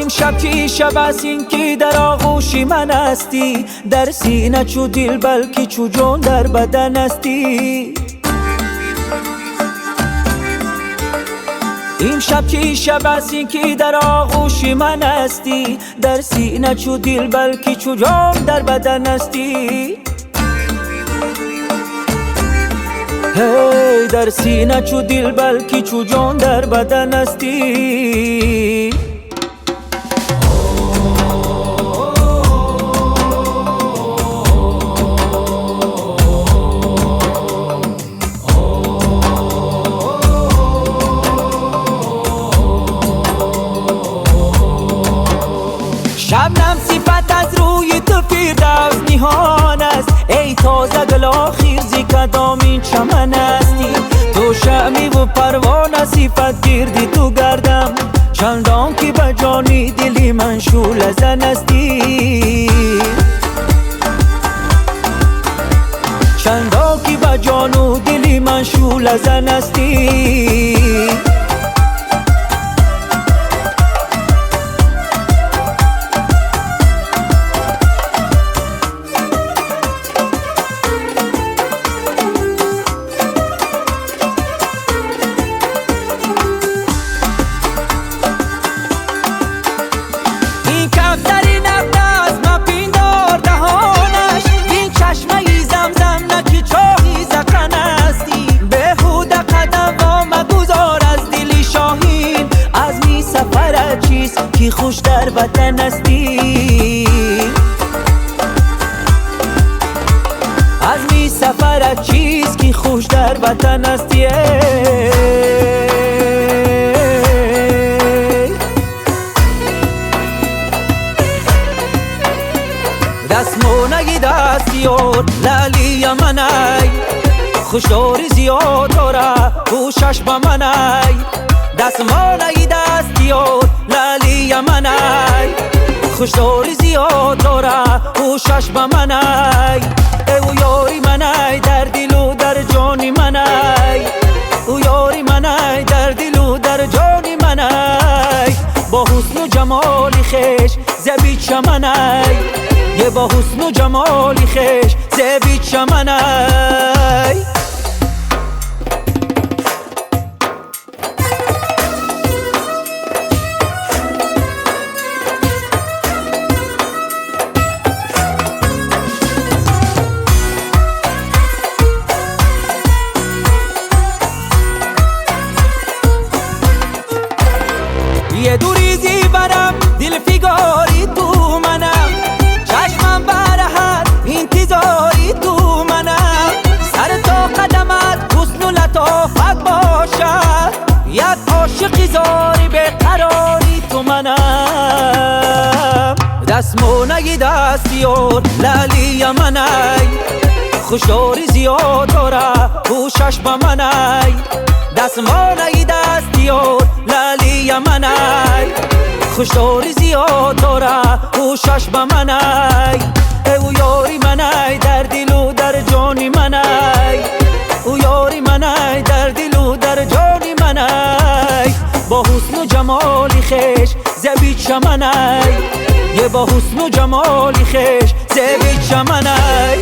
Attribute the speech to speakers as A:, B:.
A: Имшаб чӣ шаб аст ин ки дар оғӯши ман ҳастӣ, дар сина чу дил балки чу ҷон дар бадан ҳастӣ. Имшаб чӣ шаб аст ин ки дар оғӯши ман ҳастӣ, дар сина чу дил балки чу ҷон дар бадан ҳастӣ. Ҳей, дар сина чу дил балки чу ҷон дар бадан ҳастӣ. Шабнам сифат аз рӯи ту Фирдавс ниҳон аст, эй тоза гул охир зи кадом ин чаман ҳастӣ. Ту шамъиву парвона сифат гирди ту гардам, чандон ки ба ҷони дили ман шӯъла зан ҳастӣ. Чандон ки ба ҷону дили ман шӯъла зан ҳастӣ. Ки хуш дар ватан ҳастӣ, аз ми сафарат чист ки хуш дар ватан ҳастӣ. Дастмонаи дасти ёр лаълия манай, хушдори зиёд дора гӯшаш ба манай. Дастмонаи дасти ёр лаълия манай, хушдори зиёд дора гӯшаш ба манай. Эй ӯ ёри манай дар дилу дар ҷони манай, ӯ ёри манай дар дилу дар ҷони манай. Бо ҳусну ҷамоли хеш зеби чаманай, е бо ҳусну ҷамоли хеш зеби чаманай. Е дури зибарам дилфигори ту манам, чашмам бараҳат интизори ту манам. Сар то қадамат ҳусну латофат бошад, як ошиқи зори беқарори ту манам. Дастмонаи дасти ёр лаълия манай, хушдори зиёд дора гӯшаш ба манай. Дастмонаи дасти ёр лаълия манай, хушдори зиёд дора гӯшаш ба манай. Эй ӯ ёри манай дар дилу дар ҷони манай, ӯ ёри манай дар дилу дар ҷони манай. Бо ҳусну ҷамоли хеш зеби чаманай, е бо ҳусну ҷамоли хеш зеби чаманай.